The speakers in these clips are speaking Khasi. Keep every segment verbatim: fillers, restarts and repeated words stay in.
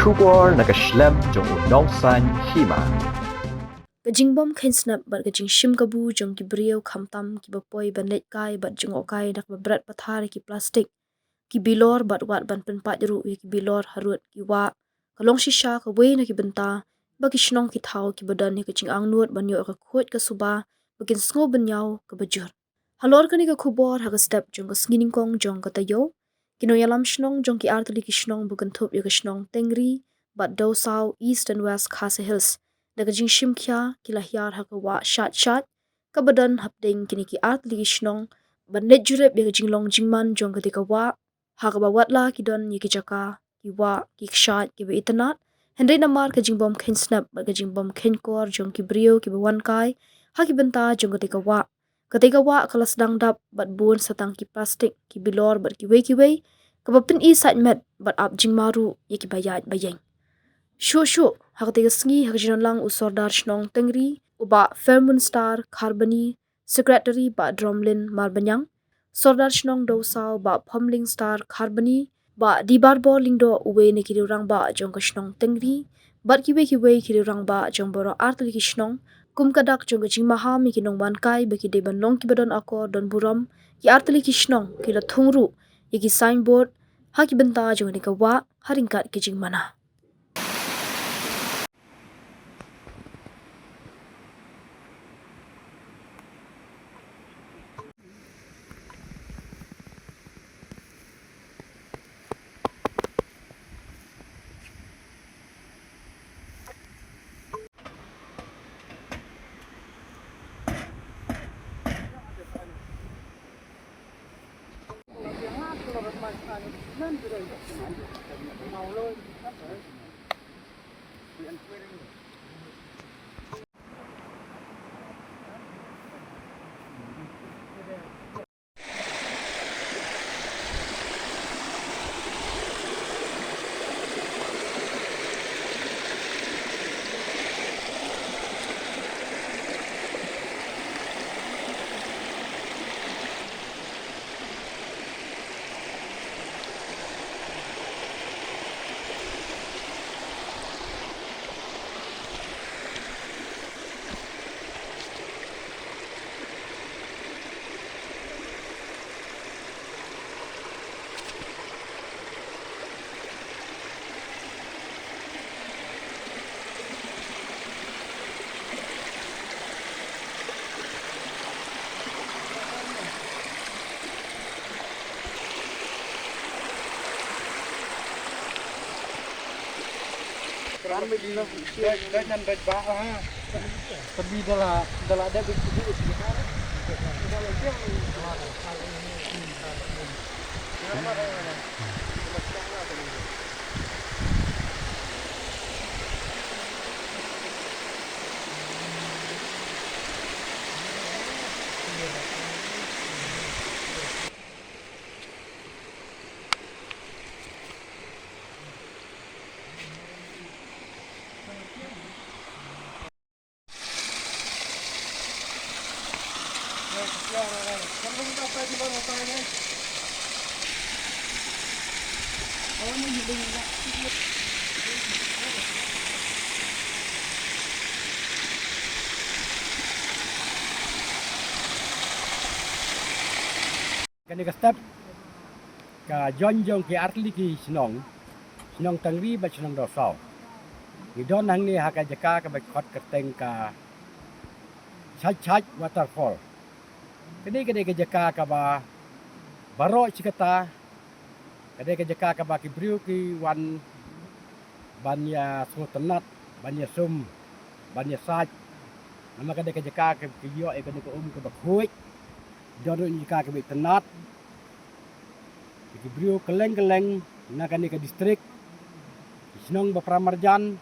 Khubor na ka shlem jong u nongsan hima. Ka jingbym kheiñ snep bad ka jingshim kabu jong ki briew khamtam kiba poi ban leit kai bad jngoh kai da kaba bret pathar ïa ki plastik, ki bilor bad wat ban pynpait ruh ïa ki bilor harud ki wah, ka long shisha kawei na ki bynta ba ki shnong ki thaw kiba don ïa ka jingangnud ban ïoh ïa ka khuid ka suba ba kin sngew bynñiaw kaba jur. Halor kane ka khubor ha ka step jong ka sngi nyngkong jong ka taïew, ki nongïalam shnong jong ki artylli ki shnong ba kynthup ïa ka shnong Tengri bad Dewsaw, East and West Khasi Hills, da ka jingshim khia ki la hiar ha ka wah Shait Shait kaba don hapdeng kine ki artylli ki shnong ban leit jurip ïa ka jinglong jingman jong katei ka wah, ha kaba watla ki don ïa ki jaka, ki wah, ki kshaid kiba itynnad, hynrei namar ka jingbym kheiñ snep bad ka jingbym kheiñ kor jong ki briew kiba wan kai ha ki bynta jong katei ka wah, katei ka wah ka la sdang dap bad bun sa tang ki plastik, ki bilor bad kiwei kiwei, kaba pyni sait met bad ap jingma ruh ïa kiba ïaid ba ïeng. Shuh shuh ha katei ka sngi ha ka jingdon lang u Sordar shnong Tengri, u Bah Fermunstar Kharbani, Secretary Bah Dromlin Marbaniang, Sordar shnong Dewsaw Bah Phomlingstar Kharbani, Bah Dibarbor Lyngdoh, uwei na ki rangbah jong ka shnong Tengri, bad kiwei kiwei ki rangbah jong baroh artylli ki shnong, kum ka dak jong ka jingmaham ïa ki nongwan kai ba ki dei ban long kiba don akor don burom, ki artylli ki shnong ki la thung ruh ïa ki signboard ha ki bynta jong kane ka wah ha ryngkat ki jingmana. Ran ba dina dai nan dai ba ha. Tapi dala dala dai ba sidi sidi. Kane ka step ka join jong ki artylli ki shnong, shnong Tengri bad shnong Dewsaw. Ngi don hangne ha ka jaka kaba khot kyrteng ka Shait Shait Waterfall. Kane ka dei ka jaka kaba baroh shi katta, ka dei ka jaka kaba ki briew ki wan ban ïa sngewtynnat, ban ïa sum, ban ïa sait. Namar ka dei ka jaka ki ïoh ïa kane ka um kaba khuid. Don ruh jaka kaba itynnad. Ki briew kylleng kylleng na kane ka district, ki shnong ba para marjan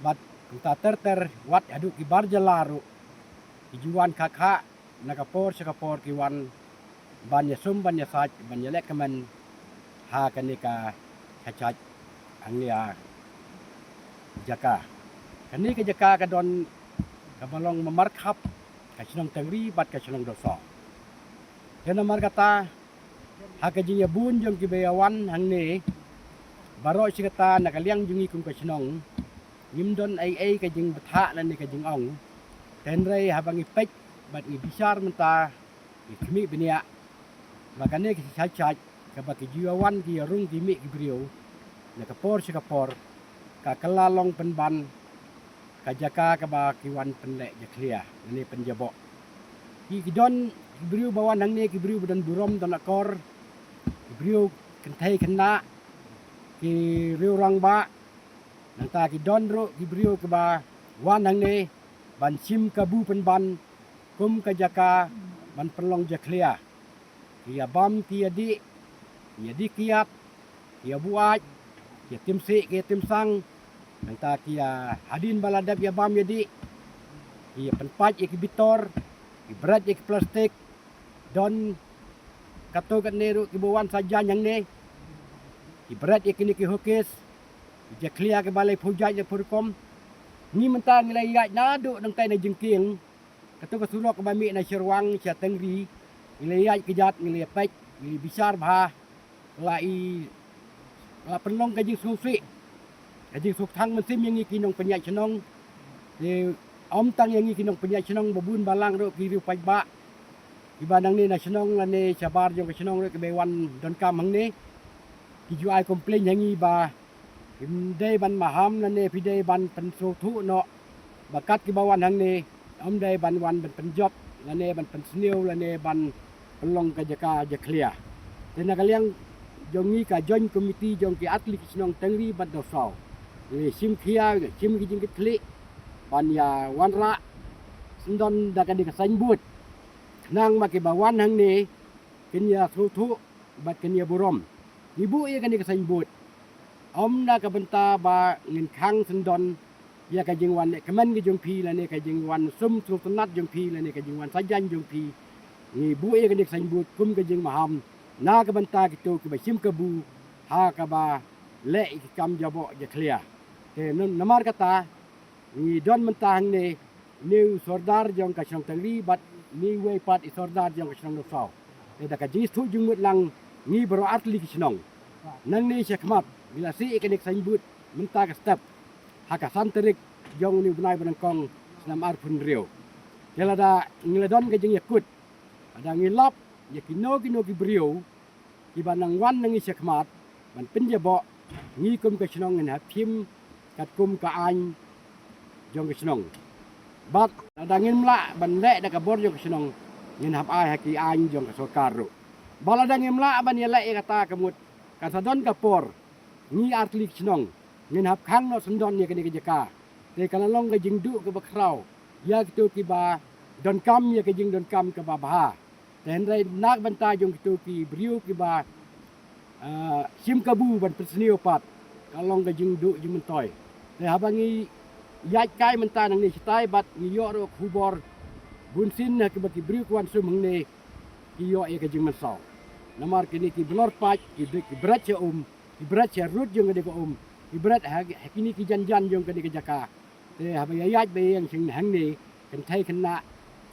bad kumta ter ter wat haduh ki bar jylla ruh ki ju wan kha kha na ka por sha ka por ki wan ban ïa sum ban ïa sait ban ïa leh kmen ha kane ka Shait Shait hangne ha jaka. Kane ka jaka ka don kaba long mamarkhap ka shnong Tengri bad ka shnong Dewsaw. Te namar kata ha ka jingïabun jong kiba ïa wan hangne Baroh shi katta na ka liang jong ngi kum ka shnong, ngim don ei ei ka jingbthah lane ka jingong. Hynrei haba ngi peit bad ngi bishar mynta, ngi khmih bniah ba kane ka shait shait kaba ki ju ïa wan ki ïa rung ki mih ki briew na ka por sha ka por, ka kylla long pynban ka jaka kaba ki wan pynleh jakhlia lane pynjaboh. Ki, ki don ki briew ba wan hangne, ki briew ba don burom don akor, ki briew kynthei khynnah, ki riew rangbah. Nangta ki don ruh ki briew kiba wan hangne ban shim kabu pynban kum ka jaka ban pynlong jakhlia. Ki ïa bam ki ïa dih, ki ïa dih kiad, ki ïa buaid, ki ïa tim sih, ki ïa tim sang. Nangta ki ïa, hadien ba la dep ïa bam ïa dih, ki ïa pynpait ïa ki bitor, ki bret ïa ki plastik. Don katto katne ruh kiba wan sa jaiñ hangne, ki bret ïa kine ki hokis, ki jakhlia kiba laiphew jait laiphew rukom. Ngi mynta ngi la ïaid naduh nangtai na jingkieng, kato ka surok kaba mih na Shyrwang sha Tengri, ngi la ïaid kjat, ngi la ïa peit, ngi la bishar bha, la i, la pynlong ka jingsngewsih, ka jingsngewthuh mynsiem ïa ngi ki nongpynïaid shnong. Te ym tang ïa ngi ki nongpynïaid shnong, ba bun balang ruh ki riew paidbah kiba nangne na shnong lane shabar jong ka shnong ruh kiba wan donkam hangne, ki ju ai complain ha ngi ba phim dei ban maham lane phi dei ban pynsngewthuh noh ba kat kiba wan hangne, ym dei ban wan ban pynjop lane ban pynsniew lane ban pynlong ka jaka jakhlia. Te na ka liang jong ngi ka Joint Committee jong ki artylli ki shnong Tengri bad Dawsaw, ngi shim khia, ngi shim ki jingkitkhlieh ban ïa wanrah syndon da kane ka signboard, khnang ba kiba wan hangne kin ïa sngewthuh bad kin ïa burom. Ngi buh ïa kane ka signboard ym na ka bynta ba ngin khang syndon ïa ka jingwan lehkmen ka jong phi lane ka jingwan sum sngewtynnat jong phi lane ka jingwan sa jaiñ jong phi. Ngi buh ïa kane ka signboard kum ka jingmaham na ka bynta kito kiba shim kabu ha kaba leh ïa ki kam jaboh jakhlia. Te namar kata ngi don mynta hangne, une u sordar jong ka shnong Tengri bad une uwei pat i sordar jong ka shnong Dawsaw. Te da ka jingsngewthuh jingmut lang, ngi baroh artylli ki shnong nangne shakhmat ngi la sih ïa kane ka signboard mynta ka step ha ka san tarik jong une u bnai ba nyngkong snem arphew hynriew. Te lada ngi la don ka jingïakut, lada ngi lap ïa kino kino ki briew kiba nang wan na ngi shakhmat ban pynjaboh, ngi kum ka shnong ngin hap shim katkum ka aiñ jong ka shnong. Bad lada ngim lah ban leh da ka bor jong ka shnong, ngin hap ai ha ki aiñ jong ka sorkar ruh. Bad lada ngim lah ban ïaleh ïa kata, ka mut kan sa don ka por ngi artylli ki shnong ngin hap khang noh syndon ïa kane ka jaka. Te ka la long ka jingduh kaba khraw ïa kito kiba donkam ïa ka jingdonkam kaba bha. Te hynrei na ka bynta jong kito ki briew kiba, ah, shim kabu ban pynsniew pat, ka long ka jingduh jingmyntoi. Te haba ngi ïaid kai mynta nangne shatai bad ngi ïoh ruh khubor bunsien na kiba ki briew ki wan sum hangne ki ïoh ïa ka jingmynsaw. Namar kine ki bnor paid ki bret, ki bret sha um, ki bret sha rud jong kane ka um, ki bret ha, ha kine ki jan jan jong kane ka jaka. Te haba ïa ïaid ba ïeng shane hangne, kynthei khynnah,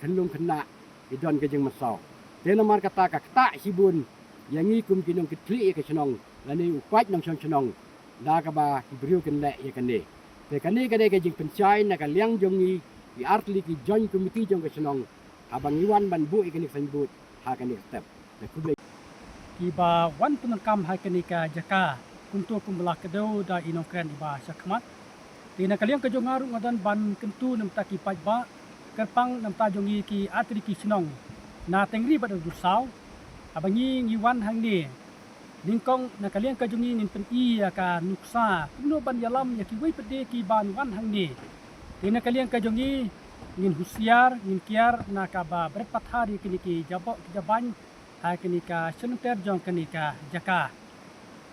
khyllung khynnah, ki don ka jingmynsaw. Te namar kata ka ktah shibun ïa ngi kum ki nongkitkhlieh ïa ka shnong lane u paid nongshong shnong da kaba ki briew kin leh ïa kane. Te kane ka dei ka jingpynshai na ka liang jong ngi ki artylli ki joint committee jong ka shnong, haba ngi wan ban buh ïa kane ka signboard ha kane ka step. Te khublei. Kiba wan pyndonkam ha kane ka jaka kumto kumba la kdew da i nongkren iba shakhmat. Te na ka liang ka jong nga ruh nga don ban kyntu na bynta ki paidbah kyrpang na bynta jong ngi ki artylli ki shnong na Tengri bad Dawsaw. Haba ngi, ngi wan hangne, nyngkong na ka liang ka jong ngi ngin pyni ïa ka nuksa kumno ban ïalam ïa kiwei pat de kiban wan hangne. Te na ka liang ka jong ngi ngin husiar, ngin kiar na kaba bret pathar ïa kine ki jaboh ki jabain ha kane ka shnong ter jong kane ka jaka.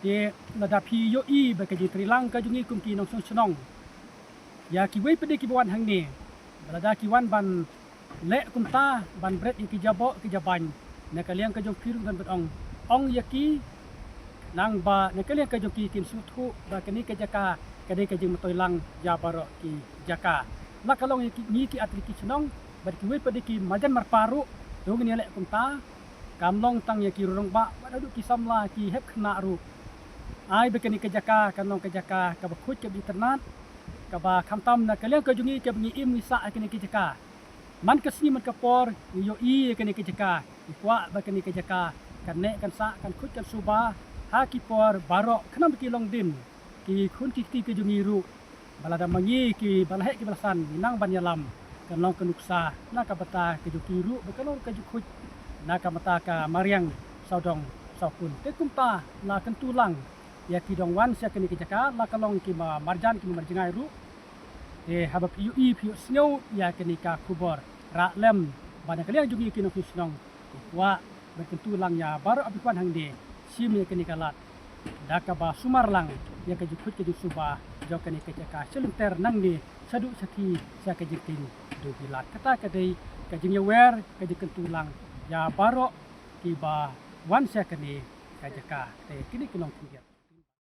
Te lada phi ïohi ba ka jingtreilang ka jong ngi kum ki nongshong shnong ïa kiwei pat de kiba wan hangne, ba lada ki wan ban leh kumta ban bret ïa ki jaboh ki jabain, na ka liang ka jong phi ruh ngan ban ong, ong ïa ki, nang ba na ka liang ka jong ki kin sngewthuh ba kane ka jaka ka dei ka jingmyntoi lang ïa baroh ki jaka. La ka long ïa ki, ngi ki artylli ki shnong bad kiwei pat de ki marjan marpa ruh, to ngin ïa leh kumta. Kam long tang ïa ki rangbah, wat haduh ki samla, ki hep khynnah ruh. Ai ba kane ka jaka kan long ka jaka kaba khuid kaba itynnad, kaba khamtam na ka liang ka jong ngi kaba ngi im ngi sah ha kane ka jaka. Man ka sngi man ka por ngi ïohi ïa kane ka jaka, ngi kwah ba kane ka jaka kan neh kan sah, kan khuid kan suba ha ki por baroh, khnang ba ki longdien, ki khun ki kti ka jong ngi ruh, ba lada ma ngi kiba la heh kiba la san ngi nang ban ïalam, kan long ka nuksa na ka bynta ka jong ki ruh ba kan long ka jingkhuid na ka bynta ka mariang sawdong sawkun. Te kumta la kyntu lang ïa ki dang wan sha kane ka jaka, la ka long ki marjan ki marjngai ruh. Te haba phi ïohi phi ïohsngew ïa kane ka khubor, rah lem ba na ka liang jong ngi ki nongshong shnong, ki kwah ban kyntu lang ïa baroh ba ki wan hangne, shim ïa kane ka lad da kaba sumar lang ïa ka jingkhuid ka jingsuba jong kane ka jaka sha lynter nangne, shaduh shathie sha ka jingkieng Dewbilat. Kata ka dei ka jingïawer, ka jingkyntu lang ïa baroh kiba wan sha kane ka jaka. Te kine ki long khyndiat.